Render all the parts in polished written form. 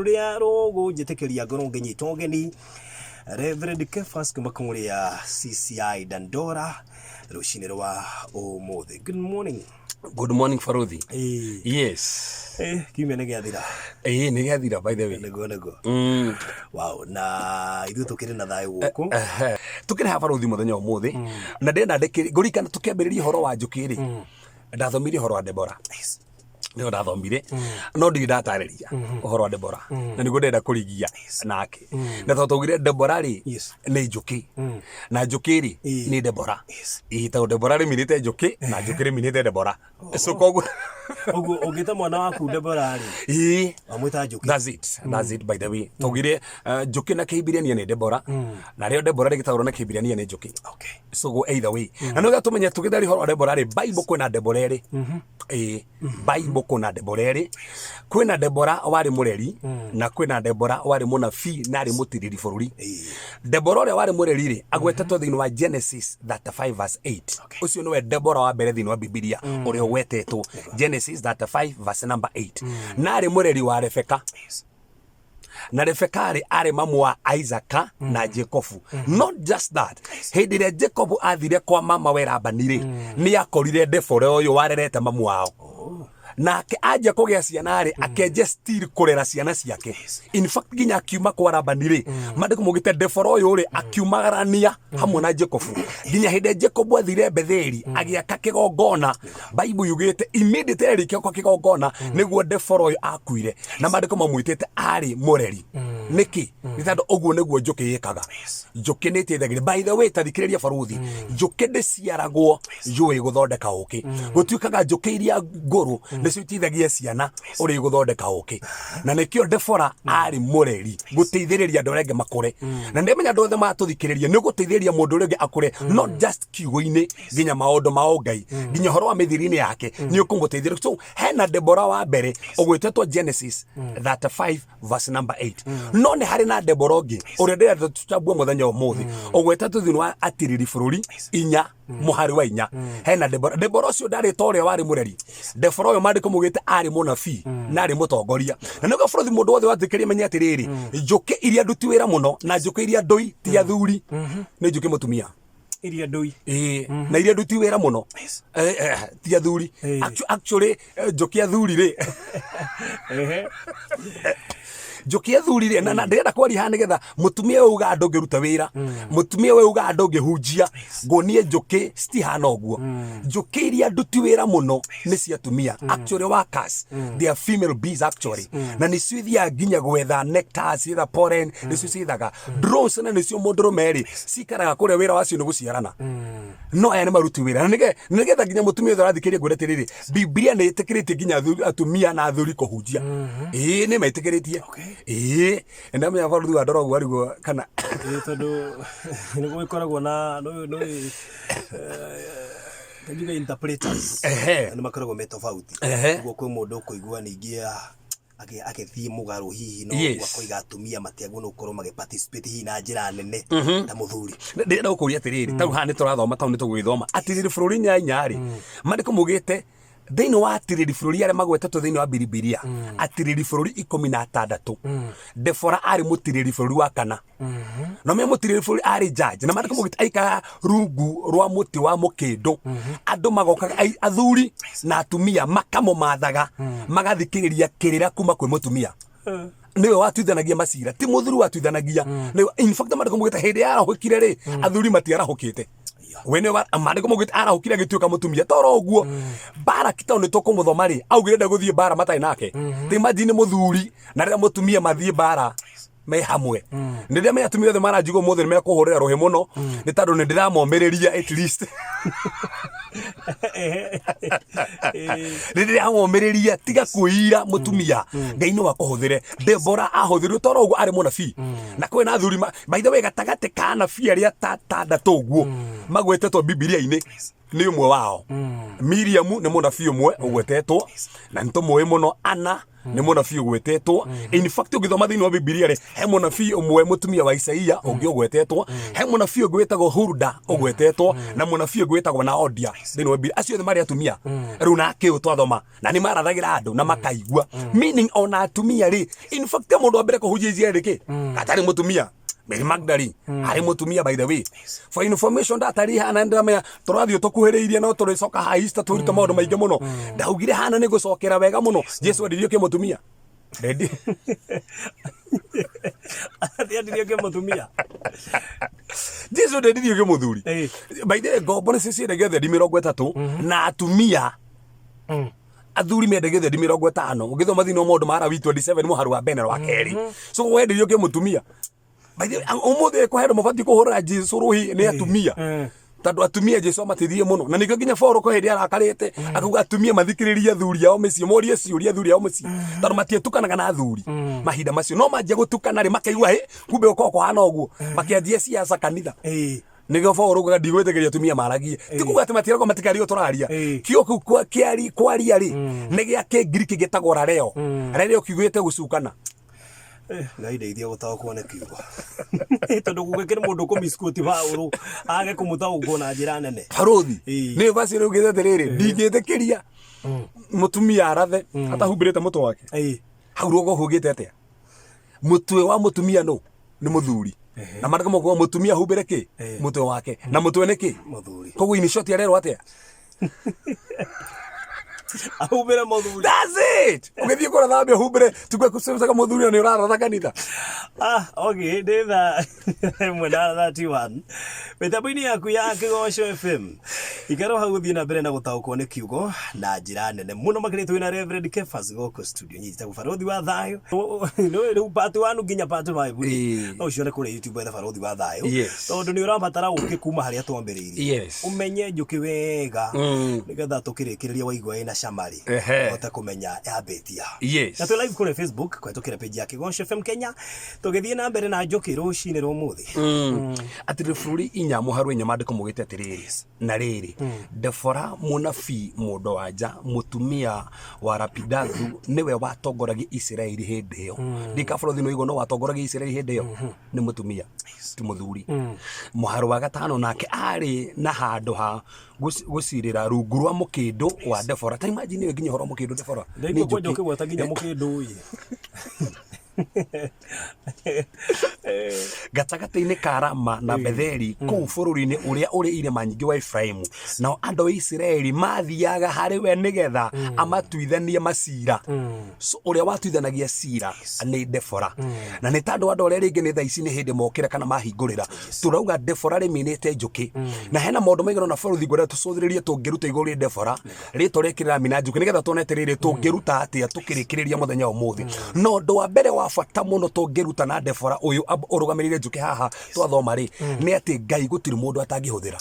Rũrĩa rũgũnjĩtĩkĩria ngorwo ngĩnyita ũgeni Reverend Kefas kuma kũrĩa CCI Dandora rũcinĩ rwa ũmũthĩ. Good morning. Good morning, Faruthi. Ĩĩ. Yes. Kiumia nĩ gĩathira. Ĩĩ nĩ gĩathira, by the way. Nĩguo nĩguo. Wow, na ithuĩ tũkĩrĩ na thayũ gũkũ. Ehe. Tũkĩrĩ haha, Faruthi, mũthenya ũmũthĩ. Na ndĩrenda ngũririkana tũkĩambĩrĩria ũhoro wa njũkĩ rĩ. Ndathomire ũhoro wa Deborah. Nĩho ndathomire, no ndirĩ ndatarĩria ũhoro wa Deborah, na nĩguo ndĩrenda kũrigia nake, na tondũ twaugire Deborah rĩ nĩ njũkĩ, na njũkĩ rĩ nĩ Deborah. Ĩĩ, tondũ Deborah rĩminĩte njũkĩ na njũkĩ rĩminĩte Deborah, so koguo Ũguo ũngĩta mwana waku Deborah rĩ, wamwĩta njũkĩ. That's it. That's it, by the way. Twaugire njũkĩ na Kĩhibirania nĩ Deborah, na rĩo Deborah rĩgĩtaũrwo na Kĩhibirania nĩ njũkĩ. So go either way. Na nĩgetha tũmenye tũgĩtharia ũhoro wa Deborah rĩ, Bible kwĩna Deborah erĩ. Ĩĩ, Bible kwĩna Deborah erĩ. Kwĩna Deborah warĩ mũreri na kwĩna Deborah warĩ mũnabii na arĩ mũtiriri bũrũri. Deborah ũrĩa warĩ mũreri rĩ, agwetetwo thĩinĩ wa Genesis 35 verse 8. Ũcio nĩwe Deborah wa mbere thĩinĩ wa Bibilia ũrĩa ũgwetetwo. Genesis 35 verse number 8. Na arĩ mũreri wa Rebeka. Na Rebeka rĩ, arĩ mamu wa Isaka na Jacobu. Not just that, hĩndĩ ĩrĩa Jacob athire kwa mama we Labani rĩ, nĩ akorire Debora ũyũ warerete mamu wao. Nake anjia kũgĩa ciana rĩ, akenjia still kũrera ciana ciake. In fact, nginya akiuma kwa Labani rĩ, maandĩko maugĩte Debora ũyũ rĩ, akiumagarania hamwe na Jacob nginya hĩndĩ ĩrĩa Jacob athire Betheli agĩaka kĩgongona. Bible yugĩte immediately arĩkia kwa kĩgongona nĩguo Debora ũyũ akuire, na maandĩko mamwĩtĩte arĩ mũreri. Nĩkĩ? Nĩ tondũ ũguo nĩguo njũkĩ ĩkaga. Njũkĩ nĩ ĩteithagĩrĩria. By the way, ta thikĩrĩria, Baruthi, njũkĩ ndĩciaragwo yũĩ gũthondeka ũkĩ. Gũtuĩkaga njũkĩ iria ngũrũ nĩcio iteithagia ciana ũrĩa igũthondeka ũkĩ, na nĩkĩo Debora arĩ mũreri, gũteithĩrĩria andũ arĩa angĩ makũre. Na ndĩmenya andũ othe matũthikĩrĩria nĩ gũteithĩrĩria mũndũ ũrĩa ũngĩ akũre, not just kiugo-inĩ, nginya maũndũ ma ũngai, nginya ũhoro wa mĩthiĩre-inĩ yake nĩ ũkũmũteithĩrĩria. So hena Debora wa mbere ũgwĩtetwo Genesis 35 verse number 8, no nĩ harĩ na Debora ũngĩ ũrĩa ndĩrenda tũtambue mũthenya ũmũthĩ, ũgwetetwo thĩinĩ wa Atiriri bũrũri 4 mũhari wa 4. Hena Debora. Debora ũcio ndarĩ ta ũrĩa warĩ mũreri. Debora ũyũ maandĩko maugĩte arĩ mũnabii na arĩ mũtongoria, na nĩguo bũrũri mũndũ wothe wathikĩrĩria menye atĩrĩrĩ, njũkĩ iria nduti wĩra mũno na njũkĩ iria ndũi ti athuri, nĩ njũkĩ mũtumia. Iria ndũi. Ĩĩ, na iria nduti wĩra mũno ti athuri. Actually, njũkĩ athuri rĩ, njũkĩ athuri rĩ, na ndĩrenda kwaria haha nĩgetha mũtumia ũyũ ugaga ndũngĩruta wĩra, mũtumia ũyũ ugaga ndũngĩhunjia, nguonie njũkĩ citihana ũguo. Njũkĩ iria nduti wĩra mũno nĩ cia atumia. Actually, workers, they are female bees actually, na nĩcio ithiaga nginya gwetha nectar, cietha pollen, nĩcio ciethaga drones, na nĩcio mũndũrũme rĩ cikaraga kũrĩa wĩra wacio nĩ gũciarana, no aya nĩ maruti wĩra. Na nĩgetha nginya mũtumia ũyũ ũrathikĩrĩria, ngwĩre atĩrĩrĩ, Bibilia nĩ ĩtĩkĩrĩtie nginya atumia na athuri kũhunjia. Ĩĩ, nĩ metĩkĩrĩtie. Ĩĩ, ndamenya baruthi wa ndora ũguo arigwo kana Ĩĩ, tondũ nĩ gũgĩkoragwo na nĩ njuge interpreters nĩ makoragwo me tofauti. Ũguo kwĩ mũndũ ũkũigua ningĩ agĩthiĩ mũgarũ hihi no ũguo akoiga atumia matiagĩrĩirwo nĩ gũkorwo magĩ participate hihi na njĩra nene ta mũthuri. Ndĩrenda gũkũria atĩrĩrĩ, tau haha nĩ tũrathoma, tau nĩ tũgũgĩthoma atĩrĩrĩ bũrũri 8 rĩ, maandĩko maugĩte thĩinĩ wa atirĩri bũrũri arĩa magwetetwo thĩinĩ wa Bibilia, atirĩri bũrũri 16, Debora arĩ mũtirĩri bũrũri wa kana. Na me mũtirĩri bũrũri arĩ judge, na maandĩko maugĩte aikaraga rungu rwa mũtĩ wa mũkĩndũ. Andũ magokaga, athuri na atumia makamũmathaga, magathikĩrĩria kĩrĩra kuma kwĩ mũtumia. Nĩwe watuithanagia macira, ti mũthuri watuithanagia. In fact, maandĩko maugĩte hĩndĩ yarahũkire rĩ, athuri matiarahũkĩte. We nĩwe maandĩko maugĩte arahũkire agĩtuĩka mũtumia. Toro ũguo Baraki, tondũ nĩ tũkũmũthoma rĩ, augire ndegũthiĩ mbara matarĩ nake. Ta imagine mũthuri na rĩrĩa mũtumia mathiĩ mbara me hamwe. Nĩ rĩrĩa me atumia othe maranjigua ũmũthĩ nĩ mekũhũrĩra rũhĩ mũno, nĩ tondũ nĩ ndĩramomĩrĩria at least. Rĩrĩa amomĩrĩria, tiga kwĩira mũtumia, Ngai no akũhũthĩre. Debora ahũthĩrirwo toro ũguo arĩ mũnabii, na kwĩna athuri by the way, gatagatĩ ka anabii arĩa ta tandatũ ũguo magwetetwo Bibilia-inĩ. Nĩ ũmwe wao. Miriam nĩ mũnabii ũmwe ũgwetetwo na nĩ tũmũĩ mũno. Ana nĩ mũnabii ũgwetetwo. In fact, ũngĩthoma thĩinĩ wa Bibilia rĩ, he mũnabii ũmwe mũtumia wa Isaia ũngĩ ũgwetetwo, he mũnabii ũngĩ wĩtagwo Hulda ũgwetetwo, na mũnabii ũngĩ wĩtagwo Naodia thĩinĩ wa Bibilia. Acio othe marĩ atumia. Rĩu nake ũyũ twathoma na nĩ marathagĩra andũ na makaigua, meaning ona atumia rĩ, in fact mũndũ wa mbere kũhunjia injiri rĩ, kĩ atarĩ mũtumia? Mary Magdalene arĩ mũtumia. By the way, for information, ndatari hana ndamenya tũrathiĩ tũkuhĩrĩirie, no tũrĩcoka ha Easter twĩrute maũndũ maingĩ mũno. Ndaugire hana nĩ gũcokera wega mũno. Jesu endirio kĩ mũtumia? Ndendi Atiendirio kĩ mũtumia? Jesu ndendirio kĩ mũthuri. By the way, ngombo nĩcio ciendagio thendi 30 na atumia, athuri mendagio thendi 50. Ũngĩthoma thĩinĩ wa Maũndũ ma Lawi 27 mũharu wa mbere na wa kerĩ. So wendirio kĩ mũtumia? By the way, ũmũthĩ kũhe andũ mabatiĩ kũhũrĩra Jesu rũhi nĩ atumia, tondũ atumia Jesu amateithirie mũno, na nĩkĩo nginya Paul kwa hĩndĩ arakarĩte akauga atumia mathikĩrĩrie athuri ao mĩciĩ, morie ciũria athuri ao mũciĩ, tondũ matiatukanaga na athuri mahinda macio. No manjia gũtukana rĩ, makaigua hĩ kumbe gũkorwo kũhana ũguo, makĩanjia ciaca kanitha. Nĩkĩo Paul ugaga ndigwĩtĩkĩria atumia maragie. Ti kuga atĩ matiragwo matikaria tũraria. Kiugo kĩu kwaria rĩ, nĩ gĩa Kĩngiriki gĩtagwo rareo. Rareo kiugĩte gũcukana. Ngai ndeithia gũtaũkwo nĩ kiugo, tondũ gũgĩkĩrĩ mũndũ kũmisquote Paũlũ age kũmũtaũkwo na njĩra nene. Barothi nĩ basi rĩu ugĩte atĩrĩrĩ, ndingĩtĩkĩria mũtumia arathe atahumbĩrĩte mũtwe wake. Hau rũgo hugĩte atĩa? Mũtwe wa mũtumia nũ? Nĩ mũthuri. Na mandĩko makuga mũtumia ahumbĩre kĩ? Mũtwe wake. Na mũtwe nĩ kĩ? Mũthuri. Koguo in short arerwo atĩa? Ahumbĩre mũthuri. That's it. Ũgĩthiĩ kũratha thambia humbĩre tugue kũcaga mũthuri na nĩ ũraratha kanitha. Ah, okay, ndĩ thaa 1 na 31 mĩtambo-inĩ yaku ya Kĩgoco FM. Ikara hau ũthiĩ na mbere na gũtaũkwo nĩ kiugo na njĩra nene mũno makĩria. Twĩna Reverend Kefas gũkũ studio, nyitagwo Barothi wa Thayũ. Nĩ rĩu part 1 nginya part 5 no ũcione kũrĩa YouTube etha Barothi wa Thayũ, tondũ nĩ ũrabatara ũkĩ kuma harĩa twambĩrĩirie, ũmenye njũkĩ wega, nĩgetha tũkĩrĩkĩrĩria waigua ĩna cama rĩ, ũhote kũmenya yambĩtia. Na twĩ live kũrĩa Facebook kũhetũkĩra page ya Kĩgoco FM Kenya, tũgĩthiĩ na mbere na njũkĩ rũcinĩ rwa ũmũthĩ. Atĩrĩ, bũrũri inya mũharu inya, maandĩko maugĩte atĩrĩrĩ, na rĩrĩ, Debora mũnabii mũndũ wa nja mũtumia wa Rapidathu nĩwe watongoragia Isiraeli hĩndĩ ĩyo. Ndikabũrũthi nĩ no watongoragia Isiraeli hĩndĩ ĩyo nĩ mũtumia, ti mũthuri. Mũharo wa gatano, nake arĩ na handũ ha gũcirĩra rungu rwa mũkĩndũ wa Debora. Ta imagine ĩyo nginya ũhoro wa mũkĩndũ Debora nĩ Ndaigua kwanja njũkĩ. ũkĩgweta nginya mũkĩndũ ĩ. Gatagatĩ-inĩ ka Rama na Betheli kũu bũrũri-inĩ ũrĩa ũrĩ irĩma nyingĩ wa Efraimu. Nao andũ a Isiraeli mathiaga harĩ we nĩgetha amatuithanie macira. So, ũrĩa watuithanagia cira nĩ Debora, na nĩ tandũ andũ arĩa rĩngĩ nĩ thaa ici nĩ hĩndĩ mokĩra kana mahingũrĩra, tũrauga Debora rĩminĩte njũkĩ, na hena maũndũ maigana na bũrũri ngwenda tũcũthĩrĩrie tũngĩruta igũrũ rĩ Debora, rĩtwa rĩkĩ rĩramina njũkĩ, nĩgetha tuone atĩrĩrĩ, tũngĩruta atĩa tũkĩrĩkĩrĩria mũthenya wa ũmũthĩ. Na ũndũ wa mbere wa bata mũno tũngĩruta na Debora ũyũ ũrũgamĩrĩire njũkĩ haha twathoma rĩ, nĩ atĩ Ngai gũtirĩ mũndũ atangĩhũthĩra.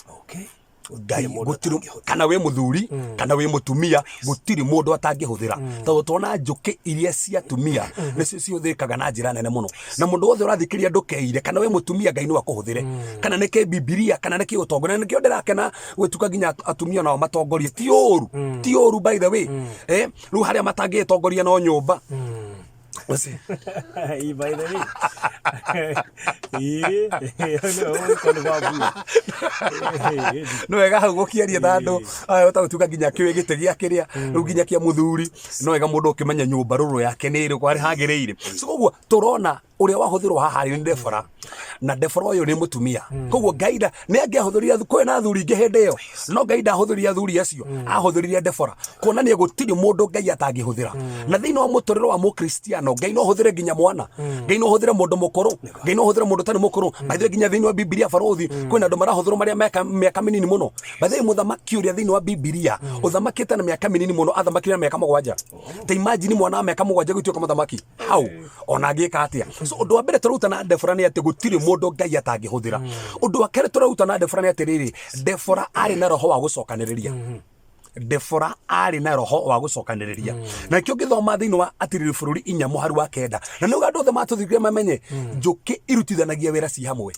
Ngai mũndũ gũtirĩ atangĩhũthĩra. Kana wĩ mũthuri kana wĩ mũtumia, gũtirĩ mũndũ atangĩhũthĩra, tondũ tuona njũkĩ iria cia atumia nĩcio cihũthĩkaga na njĩra nene mũno. Na mũndũ wothe ũrathikĩrĩria, ndũkeire kana wĩ mũtumia, Ngai no akũhũthĩre, kana nĩ kĩ Bibilia, kana nĩ kĩ ũtongoria. Na nĩkĩo ndĩrakena gwĩtuka nginya atumia nao matongorie. Ti ũru, ti ũru, by the way. Rĩu harĩa matangĩtongoria no nyũmba. Ĩ, by the way. Ĩ, nĩ ũũ nĩ gwaku. Nĩ wega hau gũkĩaria na andũ aya ũtagũtuĩka nginya kĩũĩ gĩtĩ gĩa kĩrĩa rĩu nginya kĩa mũthuri. No wega mũndũ ũkĩmenya nyũmba rũrũ yake nĩ ĩrĩkũ harĩa hagĩrĩire. So koguo tũrona ũrĩa wahũthĩrwo haha rĩ nĩ Debora, na Debora ũyũ nĩ mũtumia. Koguo Ngai nĩ angĩahũthĩrire kwĩ na athuri ingĩ hĩndĩ ĩyo, no Ngai ndahũthĩrire athuri acio, ahũthĩrire Debora, kuonania gũtirĩ mũndũ Ngai atangĩhũthĩra. Na thĩinĩ wa mũtũrĩre wa mũkristiano, Ngai no ahũthĩre nginya mwana, Ngai no ahũthĩre mũndũ mũkũrũ, Ngai no ahũthĩre mũndũ ũtarĩ mũkũrũ. By the way, nginya thĩinĩ wa Bibilia, barũthi, kwĩna andũ marahũthĩrwo marĩa mĩaka mĩnini mũno. By the way, mũthamaki ũrĩa thĩinĩ wa Bibilia ũthamakĩte na mĩaka mĩnini mũno athamakire na mĩaka 7. Ta imagine mwana wa mĩaka 7 gũtuĩka mũthamaki hau ona angĩka atĩa? So ũndũ wa mbere tũraruta na Debora nĩ atĩ gũtirĩ mũndũ Ngai atangĩhũthĩra. Ũndũ wa kerĩ tũraruta na Debora nĩ atĩrĩrĩ, Debora arĩ na roho wa gũcokanĩrĩria. Debora arĩ na roho wa gũcokanĩrĩria, na nĩkĩo ũngĩthoma thĩinĩ wa Atirĩrĩ bũrũri inya mũharu wa kenda, na nĩguo andũ othe matũthikĩrĩria mamenye njũkĩ irutithanagia wĩra ci hamwe.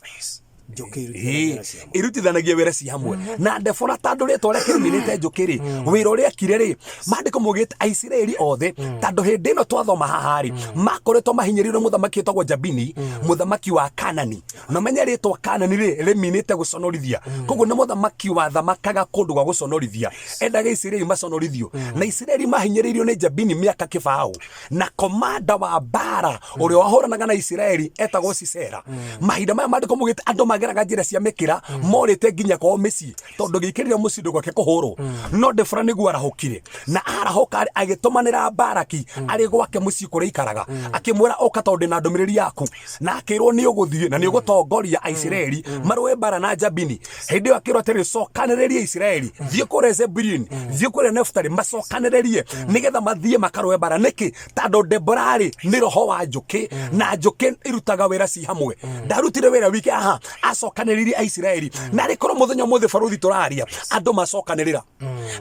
Njũkĩ Ĩĩ, irutithanagia wĩra cia hamwe. Irutithanagia wĩra ci hamwe na Debora, tondũ rĩtwa rĩake rĩminĩte njũkĩ rĩ, wĩra ũrĩa ekire rĩ, maandĩko maugĩte Aisiraeli othe, tondũ hĩndĩ ĩno twathoma haha rĩ, makoretwo mahinyĩrĩirio nĩ mũthamaki wĩtagwo Jabini, mũthamaki wa Kanani. Na ũmenye rĩtwa Kanani rĩ, rĩminĩte gũconorithia. Koguo nĩ mũthamaki wathamakaga kũndũ gwa gũconorithia, endaga Isiraeli maconorithio. Na Isiraeli mahinyĩrĩirio nĩ Jabini mĩaka kĩbaũ, na komanda wa mbara ũrĩa wahũranaga na Isiraeli etagwo Sisera. Mahinda maya maandĩko maugĩte andũ mageraga njĩra cia mĩkĩra, morĩte nginya kwao mĩciĩ, tondũ gĩikĩrĩra mũciĩ gwake kũhũrwo. No Debora nĩguo arahũkire, na arahũka rĩ, agĩtũmanĩra Baraki arĩ gwake mũciĩ kũrĩa aikaraga, akĩmwĩra, "Ũka, tondũ ndĩna ndũmĩrĩri yaku." Na akĩrwo, "Nĩ ũgũthiĩ na nĩ ũgũtongoria Aisiraeli marũe mbara na Jabini." Hĩndĩ ĩyo akĩrwo atĩrĩ, "Cokanĩrĩria Isiraeli, thiĩ kũrĩa Zebuluni, thiĩ kũrĩa Nefutali, macokanĩrĩrie nĩgetha mathiĩ makarũe mbara." Nĩkĩ? Tondũ Debora rĩ, nĩ roho wa njũkĩ, na njũkĩ irutaga wĩra ci hamwe. Ndarutire wĩra wike aha, acokanĩrĩrie Aisiraeli. Na arĩ korwo mũthenya ũmũthĩ, barũthi, tũraria andũ macokanĩrĩra,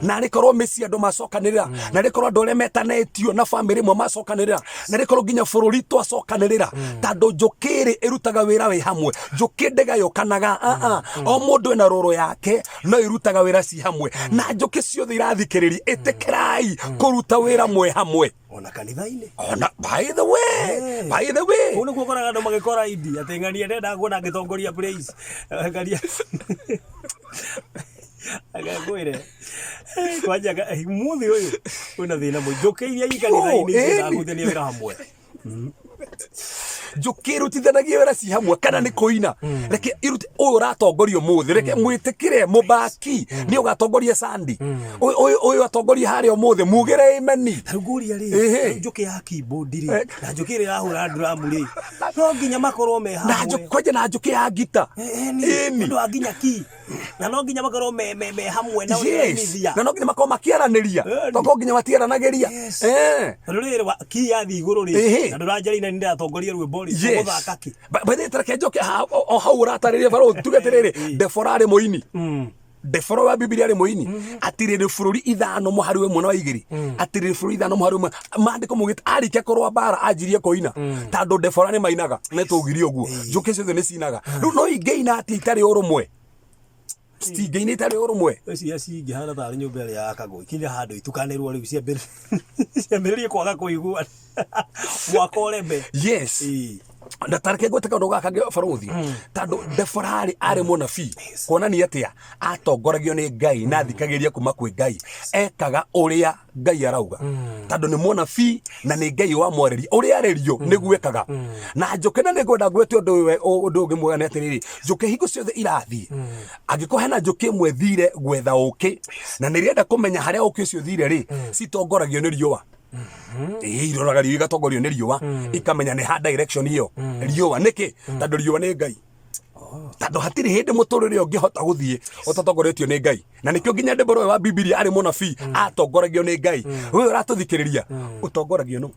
na arĩ korwo mĩciĩ andũ macokanĩrĩra, na arĩ korwo andũ arĩa metanĩtio na bamĩrĩ ĩmwe macokanĩrĩra, na arĩ korwo nginya bũrũri twacokanĩrĩra, tondũ njũkĩ rĩ, ĩrutaga wĩra wĩ hamwe. Njũkĩ ndĩgayũkanaga. Ah, ah. O mũndũ ena rũrũ yake, no irutaga wĩra ci hamwe. Na njũkĩ ciothe irathikĩrĩria, ĩtĩkĩrai kũruta wĩra mwe hamwe. Ona kanitha-inĩ. Ona, by the way, by the way, Kũu nĩkuo ũkoraga andũ magĩkora indi atĩ ng'ania ndenda kuona ngĩtongoria praise. Ng'ania agakwĩre kwanja mũthĩ ũyũ kwĩna thĩna mũingĩ, njũkĩ iria i kanitha-inĩ ĩni. irutithania wĩra hamwe. Njũkĩ irutithanagia wĩra ci hamwe, kana nĩ kũina. Reke irute ũyũ ũratongoria ũmũthĩ, reke mwĩtĩkĩre mũbaki nĩ ũgatongoria sandi ũyũ, ũyũ ũyũ atongoria harĩa ũmũthĩ, mugĩre imeni. Ta rĩu ngũria rĩ, Ĩhĩ. rĩu njũkĩ ya keyboard rĩ, na njũkĩ ĩrĩa ĩrahũra drum rĩ, no nginya makorwo me Na hamwe. kwanja na njũkĩ ya ngita. Ĩni. Ĩni. Ũndũ wa nginya ki na no nginya makorwo me hamwe na ũrĩa Yes. Na no nginya makorwo makĩaranĩria. Ĩni. Tokorwo nginya matiaranagĩria. Yes. Eh. Tondũ rĩrĩ ki yathiĩ igũrũ rĩ, na ndũranjaria na nĩndĩratongoria rwĩmbo rĩ, Yes. ũgũthaka kĩ? By the way, tareke njoke o hau ũratarĩria, barũthi, tuge atĩrĩrĩ, Debora arĩ mũini. Debora wa Bibilia arĩ mũini. Atirĩrĩ bũrũri 5 mũhari 1 na 2, atirĩrĩ bũrũri 5 mũhari 1, maandĩko maugĩte arĩkia kũrũa mbara anjirie kũina, tondũ Debora nĩ mainaga. Nĩ tũgirie ũguo, njũkĩ ciothe nĩ cinaga. Rĩu no ingĩina atĩ itarĩ ũrũmwe? Citingĩina itarĩ ũrũmwe. Icio cingĩhana tarĩ nyũmba ĩrĩa yakagwo ikinya handũ itukanĩrwo, rĩu ciambĩrĩrie kwaga kũigua mwaka ũreme. Yes. Na tareke ngwete kaũndũ gaka kangĩ, barũthi, tondũ Debora rĩ, arĩ mũnabii, kuonania atĩa? Atongoragio nĩ Ngai na athikagĩrĩria kuma kwĩ Ngai, ekaga ũrĩa Ngai arauga, tondũ nĩ mũnabii na nĩ Ngai wamwarĩria. Ũrĩa arĩrio nĩguo ekaga. Na njũkĩ, na nĩ ngwenda ngwete ũndũ ũyũ, ũndũ ũngĩ mwega nĩ atĩrĩrĩ, njũkĩ hingo ciothe irathiĩ, angĩkorwo hena njũkĩ ĩmwe thire gwetha ũkĩ na nĩ ĩrenda kũmenya harĩa ũkĩ ũcio thire rĩ, citongoragio nĩ riũa. Ĩĩ, iroraga riũa, igatongorio nĩ riũa, ikamenya nĩ ha direction ĩyo riũa. Nĩkĩ? Tondũ riũa nĩ Ngai, tondũ hatirĩ hĩndĩ mũtũrĩre ũngĩhota gũthiĩ ũtatongoretio nĩ Ngai. Na nĩkĩo nginya Debora ũyũ wa Bibilia arĩ mũnabii atongoragio nĩ Ngai. Ũyũ ũratũthikĩrĩria, ũtongoragio nũ?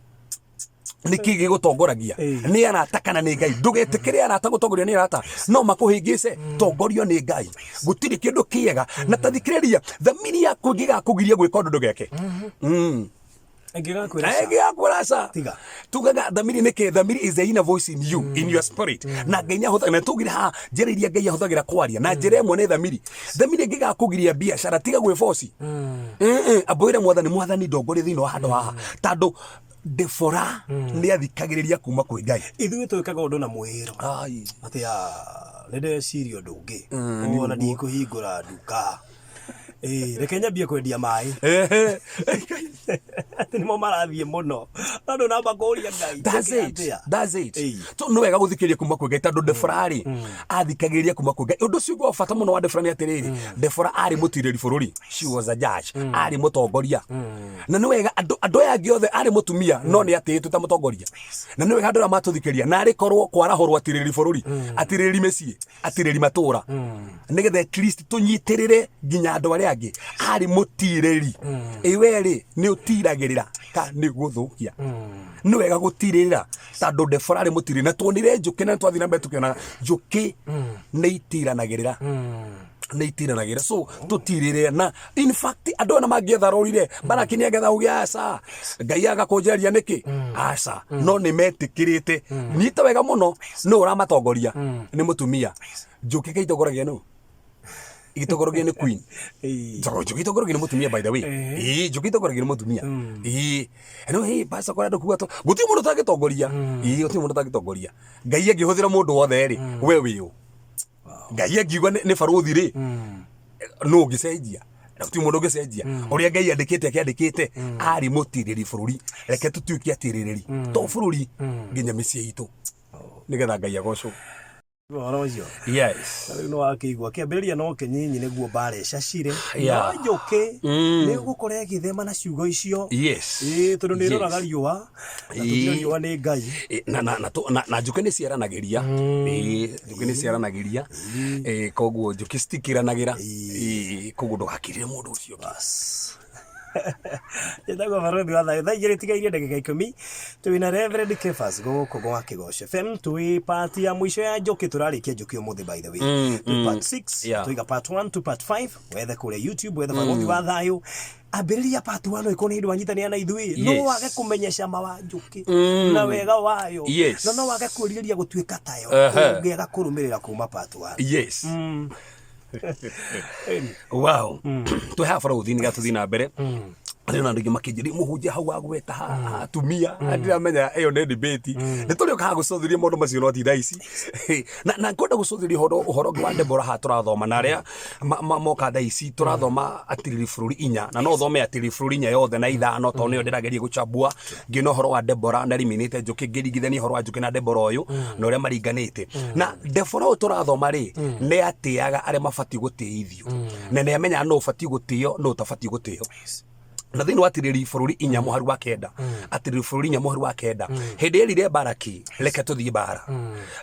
Nĩkĩ gĩgũtongoragia? Nĩ arata kana nĩ Ngai? Ndũgetĩkĩre arata gũtongorio nĩ arata, no makũhĩngĩce. Tongorio nĩ Ngai, gũtirĩ kĩndũ kĩega. Na tathikĩrĩria, thamiri yaku ĩngĩgakũgiria gwĩka ũndũ, ndũgeke. Ĩngĩgakwĩra ca. Ĩngĩgakwĩra ca. Tiga. Tugaga thamiri nĩkĩ? Thamiri is the inner voice in you, in your spirit. Na Ngai nĩ na tugire haha njĩra iria Ngai ahũthagĩra kwaria, na njĩra ĩmwe nĩ thamiri. Thamiri ĩngĩgakũgiria biacara, tiga gwĩboci. Ambũire Mwathani, "Mwathani, ndongoria thĩinĩ wa handũ haha," tondũ Debora nĩ athikagĩrĩria kuma kwĩ Ngai. Ithuĩ twĩkaga ũndũ na mwĩhĩro. Ai. Atĩ nĩ ndeciria ũndũ ũngĩ, ona ndikũhingũra nduka. Ĩĩ, reke nyambie kwendia maĩ, atĩ nĩmo marathiĩ mũno, no ndũnamba kũria Ngai. That's njĩke it. atĩa? That's it. Ĩĩ. So nĩ wega gũthikĩrĩria kuma kwĩ Ngai, tondũ Debora rĩ, athikagĩrĩria kuma kwĩ Ngai. Ũndũ ũcio ũngĩ wa bata mũno wa Debora nĩ atĩrĩrĩ, Debora arĩ mũtirĩri bũrũri. She was a judge. Arĩ mũtongoria. Na nĩ wega andũ aya angĩ othe, arĩ mũtumia no nĩ atĩĩtwo ta mũtongoria. Na nĩ wega andũ arĩa matũthikĩrĩria, na arĩ korwo kwarahũrwo atirĩrĩri bũrũri, atirĩrĩri mĩciĩ, atirĩrĩri matũra, nĩgetha at least tũnyitĩrĩre nginya andũ arĩa angĩ. Arĩ mũtirĩri. Ĩwe rĩ, nĩ ũtiragĩrĩra ka nĩ gũthũkia? Nĩ wega gũtirĩrĩra, tondũ Debora arĩ mũtirĩri. Na tuonire njũkĩ, na twathiĩ na mbere tũkĩonaga njũkĩ nĩ itiranagĩrĩra. Nĩ itiranagĩra, so tũtirĩrĩra. Na in fact andũ aya mangĩetharũrire, Baraki nĩ angetha uge, "Aca, Ngai agakũnjeria nĩkĩ?" Aca, no nĩ metĩkĩrĩte. Nyita wega mũno, nũ ũramatongoria? Nĩ mũtumia. Njũkĩ kaitongoragia nũ? Igĩtongoragia nĩ queen. Njũkĩ itongoragio nĩ mũtumia, by the way. Ĩĩ, njũkĩ itongoragio nĩ mũtumia. Ĩĩ, no hey, pastor, kũrĩa andũ kuga gũtirĩ mũndũ ũtangĩtongoria. Ĩĩ, gũtirĩ mũndũ ũtangĩtongoria. Ngai angĩhũthĩra mũndũ wothe rĩ, we wĩ ũ? Ngai angiuga nĩ barũthi rĩ, nũ ũngĩcenjia? Na gũtirĩ mũndũ ũngĩcenjia ũrĩa Ngai andĩkĩte. Akĩandĩkĩte arĩ mũtirĩri bũrũri. Reke tũtuĩke atirĩrĩri to bũrũri, nginya mĩciĩ itũ, nĩgetha Ngai agocwo. Ũhoro ũcio. Yes. Na rĩu nĩ wakĩigua kĩambĩrĩria no kĩnyinyi nĩguo mbara ĩcacire. No njũkĩ nĩ ũgũkora ĩgĩthema na ciugo icio. Ĩĩ, tondũ nĩ ĩroraga riũa, na tũtire riũa nĩ Ngai. Na njũkĩ nĩ ciaranagĩria. Ĩ, njũkĩ nĩ ciaranagĩria. Koguo njũkĩ citikiranagĩra. Koguo ndũgakirĩre mũndũ ũcio ũngĩ. Bas. Njĩtagwo Barũthi wa Thayũ. Thaa 2 tigairie ndagĩka 10. Twĩna Reverend Kefas gũkũ gwa Kĩgoco FM. Twĩ part ya mũico ya njũkĩ. Tũrarĩkia njũkĩ ũmũthĩ, by the way. Twĩ part 6. Tũiga part 1 to part 5. Wethe kũrĩa YouTube, wethe Barũthi wa Thayũ. Ambĩrĩria part 1 ĩkorwo nĩ hĩndĩ wanyitanĩra na ithuĩ. No wage kũmenya cama wa njũkĩ na wega wayo. Na no wage kwĩrirĩria gũtuĩka tayo ũngĩaga kũrũmĩrĩra kuma part 1. Yes. Wow. Twĩ haha barũthi nĩgetha tũthiĩ na mbere. Rĩu na andũ aingĩ makĩnjĩra mũhunjia hau agweta ha atumia, ndiramenya ĩyo nĩ debate. Nĩ tũrĩũka haha gũcũthĩrĩria maũndũ macio, no ti thaa ici. Na ngwenda gũcũthĩrĩria ũhoro ũngĩ wa Deborah haha tũrathoma na arĩa moka thaa ici. Tũrathoma atirĩrĩ bũrũri 4, na no ũthome atirĩrĩ bũrũri 4 yothe na 5, tondũ nĩyo ndĩrageria gũchambua ngĩona ũhoro wa Deborah na eliminate njũkĩ, ngĩringithania ũhoro wa njũkĩ na Deborah ũyũ na ũrĩa maringanĩte. Na Deborah ũyũ tũrathoma rĩ, nĩ atĩaga arĩa mabatiĩ gũtĩithio, na nĩ amenyaga nũ ũbatiĩ gũtĩo, nũ ũtabatiĩ gũtĩo. Na thĩinĩ wa atirĩrĩ bũrũri 4 mũhari wa 9, atirĩrĩ bũrũri 4 mũhari wa 9, hĩndĩ erire Baraki, "Reke tũthiĩ mbara,"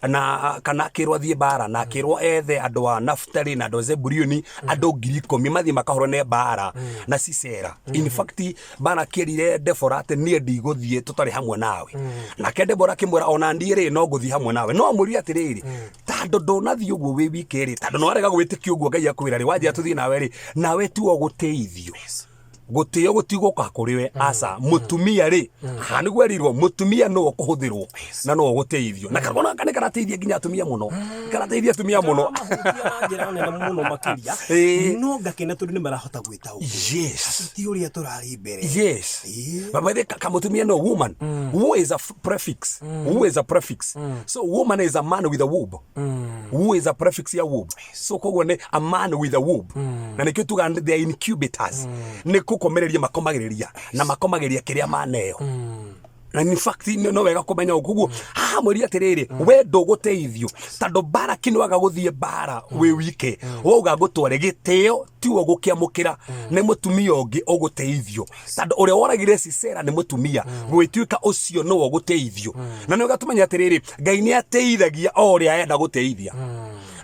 na kana akĩrwo athiĩ mbara, na akĩrwo ethe andũ a Naftali na andũ a Zebuluni, andũ 10,000 mathiĩ makahũrane mbara na Sisera. In fact, Baraki erire Debora atĩ, "Niĩ ndigũthiĩ tũtarĩ hamwe nawe." Nake Debora akĩmwĩra, "Ona niĩ rĩ, no ngũthiĩ hamwe nawe." No amwĩrire atĩrĩrĩ, "Tondũ ndũnathiĩ ũguo wĩ wike rĩ, tondũ nĩwarega gwĩtĩkia ũguo Ngai akwĩra rĩ, wanjĩra tũthiĩ nawe rĩ, nawe tiwe ũgũtĩithio. Gũtĩo gũtigũka kũrĩ we, aca. Mũtumia rĩ, haha nĩguo erirwo mũtumia nĩwe ũkũhũthĩrwo na nĩwe ũgũtĩithio." Na karona nĩ karateithia nginya atumia mũno, karateithia atumia mũno. Mahutia na njĩra nene mũno makĩria. No ngakena tondũ nĩ marahota gwĩtaũkĩrwo. Ti ũrĩa tũrarĩ mbere. But by the kamutumia no woman. Who is a prefix. Who is a prefix. So woman is a man with a womb. Who is a prefix ya womb. So koguo nĩ a man with a womb. Na nĩkĩo tuga they are incubators. Nĩ kũkomereria makomagĩrĩria, na makomagĩrĩria kĩrĩa maneo. Na in fact no wega kũmenya ũguo. Koguo haha mwĩri atĩrĩrĩ, we ndũgũteithio tondũ Baraki nĩwaga gũthiĩ mbara wĩ wike, wauga ngũtware. Gĩtĩo tiwe ũgũkĩamũkĩra, nĩ mũtumia ũngĩ ũgũteithio, tondũ ũrĩa woragire Sisera nĩ mũtumia. Gwĩtuĩka ũcio nĩwe ũgũteithio. Na nĩ wega tũmenye atĩrĩrĩ, Ngai nĩ ateithagia o ũrĩa enda gũteithia.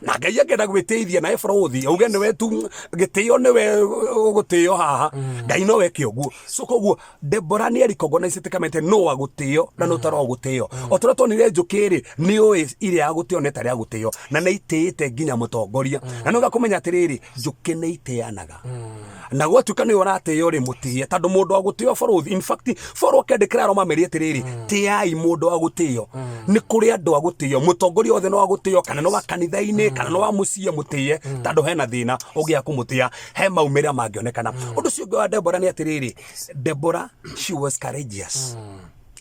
Na Ngai angĩenda gwĩteithia na ĩbũrũthi auge nĩwe tu gĩtĩo, nĩwe ũgũtĩo haha, Ngai no eke ũguo. So koguo Debora nĩ erikogonaicĩte kamete no wa gũtĩo na no ũtarĩ wa gũtĩo. O tũrĩa tuonire njũkĩ rĩ, nĩ ũĩ ĩrĩa ya gũtĩo na ĩtarĩ ya gũtĩo, na nĩ itĩĩte nginya mũtongoria. Na nĩ wega kũmenya atĩrĩrĩ, njũkĩ nĩ itĩanaga, na gwatuĩka nĩwe ũratĩo rĩ, mũtĩe, tondũ mũndũ wa gũtĩo bũrũthi, in fact bũrũ akĩandĩkĩra Roma meri atĩrĩrĩ, tĩai mũndũ wa gũtĩo. Nĩ kũrĩ andũ a gũtĩo. Mũtongoria wothe nĩ wa gũtĩo, kana nĩ wa kanitha-inĩ, kana nĩ wa mũciĩ, mũtĩe, tondũ hena thĩna ũngĩaga kũmũtĩa, he maumĩrĩra mangĩonekana. Ũndũ ũcio ũngĩ wa Debora nĩ atĩrĩrĩ, Debora, she was courageous.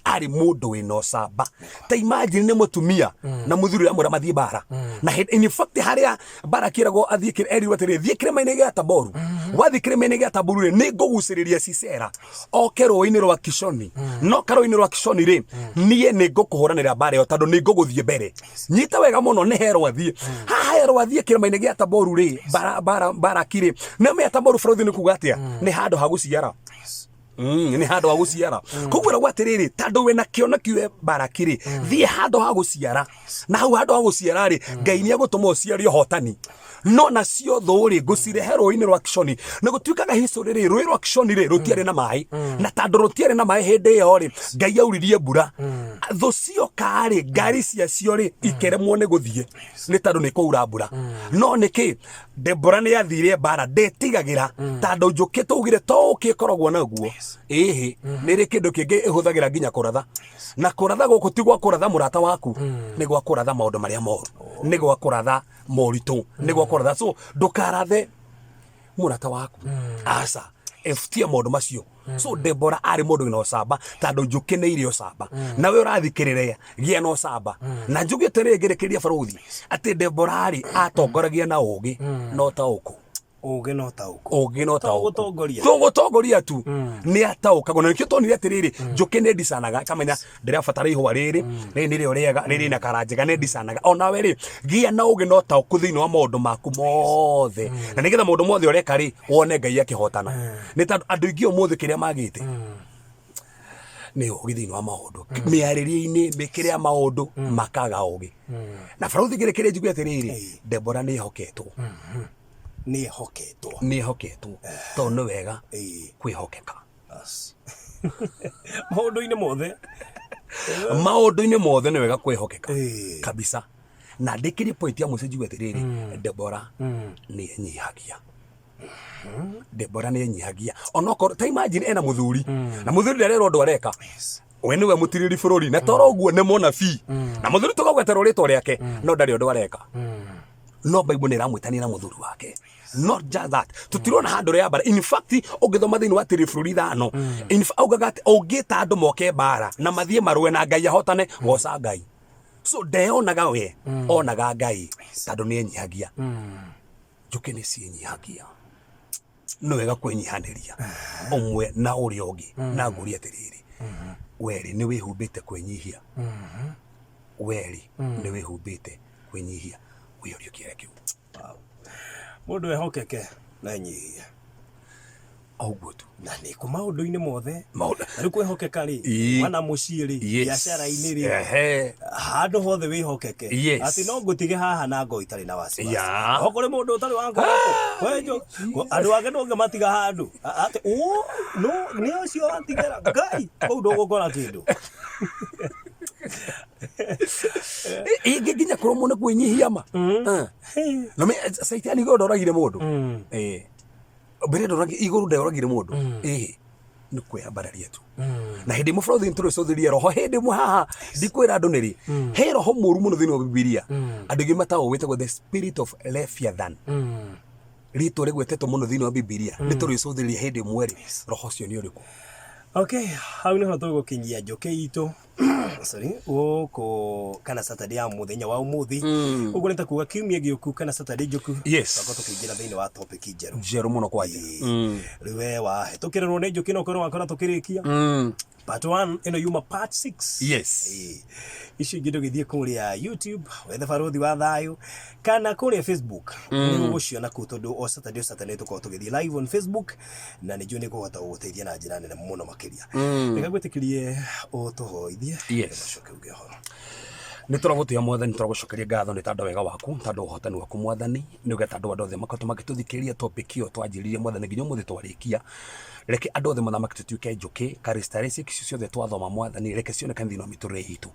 Arĩ mũndũ wĩna ũcamba. Ta imagine, nĩ mũtumia na mũthuri ũrĩa amwĩra mathiĩ mbara. Na in fact harĩa Baraki eragwo athiĩ erirwo atĩrĩ, "Thiĩ kĩrĩma-inĩ gĩa Taboru. Wathiĩ kĩrĩma-inĩ gĩa Taboru rĩ, nĩ ngũgucĩrĩria Sisera oke rũĩ-inĩ rwa Kishoni. No karũĩ-inĩ rwa Kishoni rĩ, niĩ nĩ ngũkũhũranĩra mbara ĩyo, tondũ nĩ ngũgũthiĩ mbere." Nyita wega mũno, nĩ herwo athiĩ haha, herwo athiĩ kĩrĩma-inĩ gĩa Taboru rĩ, Baraki rĩ, nĩ menya Taboru bũrũri nĩ kuga atĩa? Nĩ handũ ha gũciara. Nĩ handũ ha gũciara. Koguo ĩragwo atĩrĩrĩ, tondũ wĩna kĩoneki we Baraki rĩ, thiĩ handũ ha gũciara, na hau handũ ha gũciara rĩ, Ngai nĩ egũtũma ũciare ũhotani. No nacio thũ rĩ, ngũcirehe rũĩ-inĩ rwa Kishoni. Na gũtuĩkaga history rĩ, rũĩ rwa Kishoni rĩ, rũtiarĩ na maĩ. Na tondũ rũtiarĩ na maĩ hĩndĩ ĩyo rĩ, Ngai auririe mbura. Thũ cioka rĩ, ngari ciacio rĩ ikĩremwo nĩ gũthiĩ nĩ tondũ nĩ kũura mbura. No nĩkĩ Debora nĩ athire mbara ndetigagĩra, tondũ njũkĩ tũugire to ũkĩ ĩkoragwo naguo, ĩhĩ nĩ rĩ kĩndũ kĩngĩ ĩhũthagĩra nginya kũratha. Na kũratha gũkũ ti gwa kũratha mũrata waku, nĩ gwa kũratha maũndũ marĩa moru, nĩ gwa kũratha moritũ, nĩ gwa kũratha. So ndũkarathe mũrata waku, aca, ebutia maũndũ macio. So Debora arĩ mũndũ wĩna ũcamba, tondũ njũkĩ nĩ irĩ ũcamba. Nawe ũrathikĩrĩria, gĩa na ũcamba. Na njugĩte rĩngĩ rĩkĩria barũthi atĩ Debora rĩ atongoragia na ũgĩ na ũtaũku. Ũgĩ na ũtaũku. Ũgĩ na ũtaũku. Gũtongoria. To gũtongoria tu, nĩ ataũkagwo. Na nĩkĩo tuonire atĩrĩrĩ, njũkĩ nĩ ndicanaga ĩkamenya ndĩrabatara ihũa rĩrĩ, rĩrĩ nĩrĩo rĩega, rĩrĩ na kara njega, nĩ ndicanaga. Onawe rĩ, gĩa na ũgĩ na ũtaũku thĩinĩ wa maũndũ maku mothe, na nĩgetha maũndũ mothe ũreka rĩ, wone Ngai akĩhotana. Nĩ tondũ andũ aingĩ ũmũthĩ kĩrĩa magĩte nĩ ũgĩ thĩinĩ wa maũndũ, mĩarĩrie-inĩ, mĩkĩre ya maũndũ, makaga ũgĩ. Na barũthi kĩrĩ njuge atĩrĩrĩ, Debora nĩ ehoketwo. Nĩ ehoketwo. Nĩ ehoketwo, tondũ nĩ wega kwĩhokeka. Bas. Maũndũ-inĩ mothe. Maũndũ-inĩ mothe nĩ wega kwĩhokeka. Kabisa. Na ndĩkĩrie point ya mũico njuge atĩrĩrĩ, Debora nĩ enyihagia. Debora nĩ enyihagia onokorwo ta imagine ena mũthuri, na mũthuri ndarerwo ũndũ areka. We nĩwe mũtirĩri bũrũri, na toro ũguo nĩ mũnabii, na mũthuri tũkagweterwo rĩtwa rĩake, no ndarĩ ũndũ areka. No Bible nĩ ĩramwĩtania na mũthuri wake. Not just that, tũtirona handũ rĩa mbara. In fact, ũngĩthoma thĩinĩ wa tĩrĩ bũrũri 5, in fact, augaga atĩ ũngĩta andũ moke mbara na mathiĩ marũe na Ngai ahotane, goca Ngai. So ndeonaga we, onaga Ngai, tondũ nĩ enyihagia. Njũkĩ nĩ ciĩnyihagia. Nĩ wega kwĩnyihanĩria ũmwe na ũrĩa ũngĩ. Na ngũria atĩrĩrĩ, werĩ nĩ wĩhumbĩte kwĩnyihia? Werĩ nĩ wĩhumbĩte kwĩnyihia? Wĩyũrie kĩũria kĩu. Mũndũ ehokeke na enyihie. O ũguo tu. Na nĩ kũ maũndũ-inĩ mothe. Maũndũ. Rĩu kwĩhokeka rĩ, mana mũciĩ rĩ, biacara-inĩ rĩ, handũ hothe wĩhokeke. Atĩ no ngũtige haha na ngoo itarĩ na wasiwasi. O kũrĩ mũndũ ũtarĩ wa ngoro kwenjo, andũ ake ndũngĩmatiga handũ. Atĩ ũ no nĩ ũcio watigĩra Ngai, kũu ndũgũkora kĩndũ. Ĩngĩ nginya kũrũmwo nĩ kwĩnyihia ma. No me Caitani igũrũ ndoragire mũndũ. Mbere ndoragire, igũrũ ndoragire mũndũ. Nĩ kwĩyambararia tu. Na hĩndĩ ĩmwe bũrũri tũrĩcũthĩria roho hĩndĩ ĩmwe haha, ndikwĩra andũ nĩrĩ he roho mũru mũno thĩinĩ wa Bibilia, andũ aingĩ mataũĩ, wĩtagwo the spirit of Leviathan. Rĩtwa rĩgwetetwo mũno thĩinĩ wa Bibilia, nĩ tũrĩcũthĩrĩria hĩndĩ ĩmwe rĩ, roho ũcio nĩ ũrĩkũ. Okay, hau nĩho tũgũkinyia njũkĩ itũ, sorry, gũkũ kana Saturday ya mũthenya wa ũmũthĩ. Ũguo nĩ ta kuga kiumia gĩũku kana Saturday njũku, twakorwo tũkĩingĩra thĩinĩ wa topic njerũ. Njerũ mũno kwanja. Rĩu we wahĩtũkĩrĩrwo nĩ njũkĩ no ũkorwo wakora tũkĩrĩkia part 1, ĩno yuma part 6. Icio ingĩ ndũgĩthiĩ kũrĩa YouTube wethe Barũthi wa Thayũ, kana kũrĩa Facebook, nĩ ũgũciona kũu, tondũ o Saturday, o Saturday tũkoragwo tũgĩthiĩ live on Facebook, na nĩ njũĩ nĩ kũhota gũgũteithia na njĩra nene mũno makĩria. Reke ngwĩtĩkĩrie ũtũhoithie, ũcoke uge ũhoro. Nĩ tũragũtĩa Mwathani, tũragũcokeria ngatho nĩ tondũ wega waku, tondũ ũhotani waku Mwathani, nĩ ũgetha andũ othe makoretwo magĩtũthikĩrĩria topic ĩyo twanjĩrĩirie Mwathani nginya ũmũthĩ twarĩkia. Reke andũ othe mũthamaki tũtuĩke njũkĩ, characteristics ciothe twathoma Mwathani, reke cionekane thĩinĩ wa mĩtũrĩre itũ.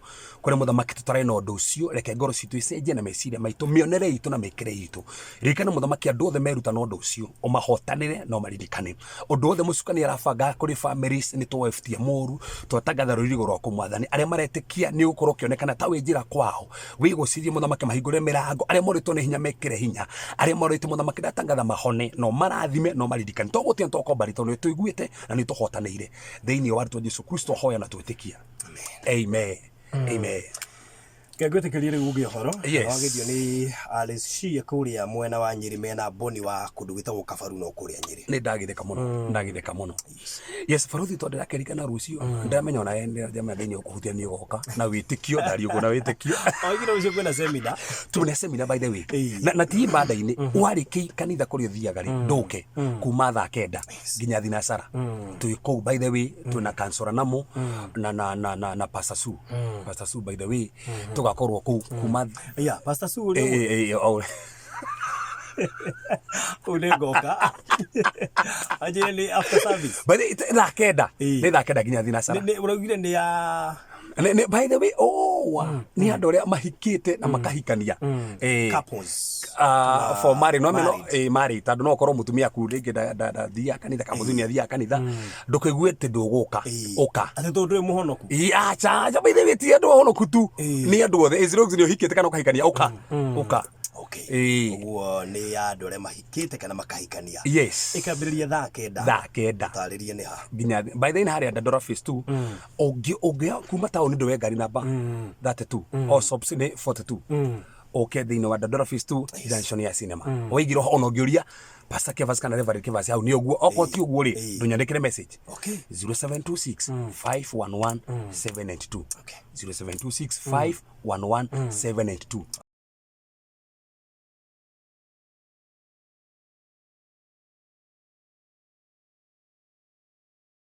Kũrĩa mũthamaki tũtarĩ na ũndũ ũcio, reke ngoro citũ icenjie na meciria maitũ, mĩonere itũ na mĩkĩre itũ. Ririkana mũthamaki andũ othe meruta na ũndũ ũcio, ũmahotanĩre na ũmaririkane. Ũndũ wothe mũcukani arabanga kũrĩ families, nĩ twawebutia mũru, twatangatha rũirigo rwaku Mwathani. Arĩa maretĩkia nĩ ũgũkorwo ũkĩonekana ta wĩ njĩra kwao, wĩgũcirie mũthamaki mahingũre mĩrango, arĩa morĩtwo nĩ hinya mekĩre hinya, arĩa morĩtwo mũthamaki ndatangatha mahone, na ũmarathime na ũmaririkane. Tũgũtia tũkomba tondũ nĩ tũiguĩte na nĩ tũhotanĩire. Thĩinĩ wa rĩtwa Jesu Kristo hoya na twĩtĩkia. Amen. Amen. Reke ngwĩtĩkĩrie rĩu uge ũhoro. Yes. Wagĩthio nĩ Alice Shia kũrĩa mwena wa Nyĩrĩ, mena Boni wa kũndũ gwĩtagwo Kabaru no kũrĩa Nyĩrĩ. Nĩ ndagithĩka mũno, ndagithĩka mũno. Yes, barothi, tondũ ndĩrakĩririkana rũciũ, ndĩramenya ona ndĩramenya Ngai nĩ ũkũhutia, nĩ ũgoka na wĩtĩkio, ndariĩ ũguo na wĩtĩkio. Oigire rũciũ kwĩna seminar. Twĩna seminar, by the way, na ti ibanda-inĩ, warĩkia kanitha kũrĩa ũthiaga rĩ, ndũke kuma thaa 9 nginya thinacara twĩ kũu. By the way, twĩna kansora namo na Pastor Sue, Pastor Sue, by the way, tũgakorwo kũu kuma Yeah, Pastor Sue ũrĩa Eh, oh. Kũu nĩ ngoka. Anjĩre nĩ after service. By the way, 9:00, nĩ 9:00 nginya thinacara. Ũraugire nĩ ya By the way, oh, nĩ andũ arĩa mahikĩte na makahikania. Couples. For married no meno Married. Married, tondũ no ũkorwo mũtumia aku rĩngĩ ndathiaga kanitha kana mũthuri nĩathiaga kanitha, ndũkaigue atĩ ndũgũka. Ũka. Atĩ tondũ ndũrĩ mũhonoku. Acha, acha, by the way, ti andũ ahonoku tu, nĩ andũ othe. As long as nĩ ũhikĩte kana ũkahikania, ũka, ũka. Ũguo nĩ andũ arĩa mahikĩte kana makahikania. Ĩkambĩrĩria thaa 9. Thaa 9. Tarĩrie nĩ ha. Nginya by the way, harĩa Dandora Phase 2, ũngĩ ũngĩ kuma taũni ndũwe ngari namba 32 o shops nĩ 42, ũke thĩinĩ wa Dandora Phase 2, junction ya cinema waigirwo ona ũngĩũria Pastor Kevas kana Reverend Kevas hau nĩ ũguo. Okorwo ti ũguo rĩ, ndũnyandĩkĩre message. 0726 511 792. 0726 511 792.